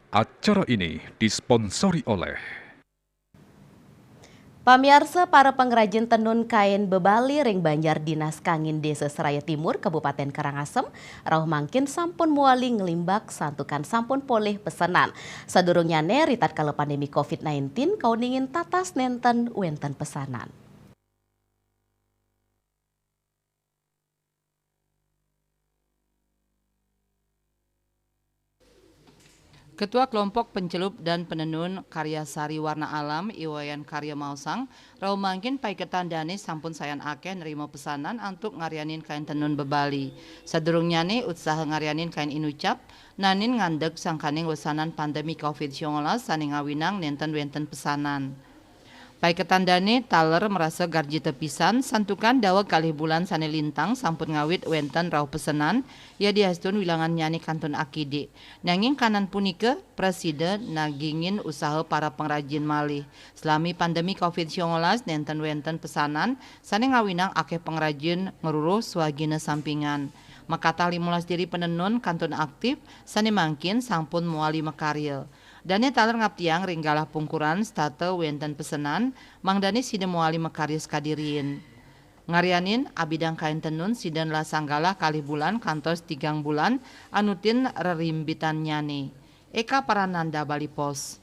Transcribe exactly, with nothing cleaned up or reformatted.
Acara ini disponsori oleh Pamiarsa, para pangrajin tenun kain bebali ring Banjar Dinas Kangin, Desa Seraya Timur, Kabupaten Karangasem, rauh mangkin sampun muali nglimbak santukan sampun polih pesenan. Sadurungnyane, ritatkala pandemi covid nineteen kauningin tatas nenten wenten pesanan. Ketua Kelompok Pencelup dan Penenun Karya Sari Warna Alam, I Wayan Karya Maosang, rauh mangkin paiketan dane sampun sayan akeh nrima pesanan antuk ngaryanin kain tenun bebali. Sadurungnyane utsaha ngaryanin kain inucap, nanin ngandeg sangkaning wesanan pandemi covid sangalas sane ngawinang nenten wenten pesanan. Paiketan dane taler marasa garjita pisan, santukan daweg kalih bulan sane lintang sampun ngawit wenten rauh pesenan, yadiastun wilangannyane kantun akidik. Nanging kanan punika prasida nagingin usaha para pangrajin malih. Salami pandemi covid sangalas nenten wenten pesanan sane ngawinang akeh pangrajin ngruruh swagina sampingan. Makatah limolas diri penenun kantun aktif sane mangkin sampun mawali makarya. Dane taler ngaptiang ring galah pungkuran setata wenten pesenan, mangdane sida mawali makarya sakadi riin. Ngaryanin abidang kain tenun sida nlasang galah kalih bulan kantos tigang bulan anutin rerimbitannyane. Eka Parananda, Bali Post.